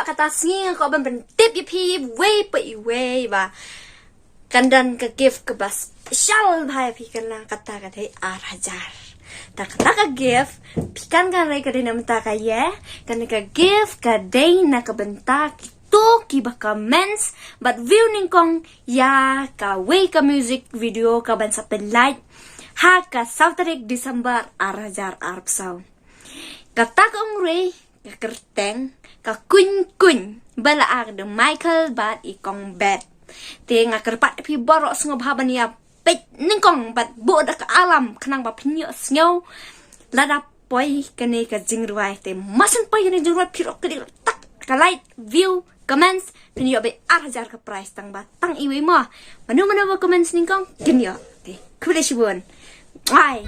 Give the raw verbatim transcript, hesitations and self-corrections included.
Kata sngi nga kwah ban pyntip ïa phi wei pa iwei ba kan don ka gift kaba special bha ïa phi, kan long kata ka dei ar hajar. Ta kata ka gift phi kan kan rei ka dei na mynta ka ïa, kan ka gift ka dei na ka bynta kito kiba comments bad view nyngkong ïa kawei ka music video kaban sa pynlait ha ka saw tarik December ar hajar arphew saw. Kata ka ong rei ka kyrteng ka Kuñ Kuñ ba la ak de Michael bad i Kong Bet. Te nga kyrpad phi baroh sngewbha ban ïa peit nyngkong bad buh da ka alarm khnang ba phin ïoh sngew lada poi kane ka jingrwai. Te masan poi kane jingrwai phi rok klik tak ka like, view, comments, phin ïoh beit ar hajar ka prize tang ba tang iwei mo. Mano mano ba comments nyngkong kin ïoh. Te khublei shibun. Ai.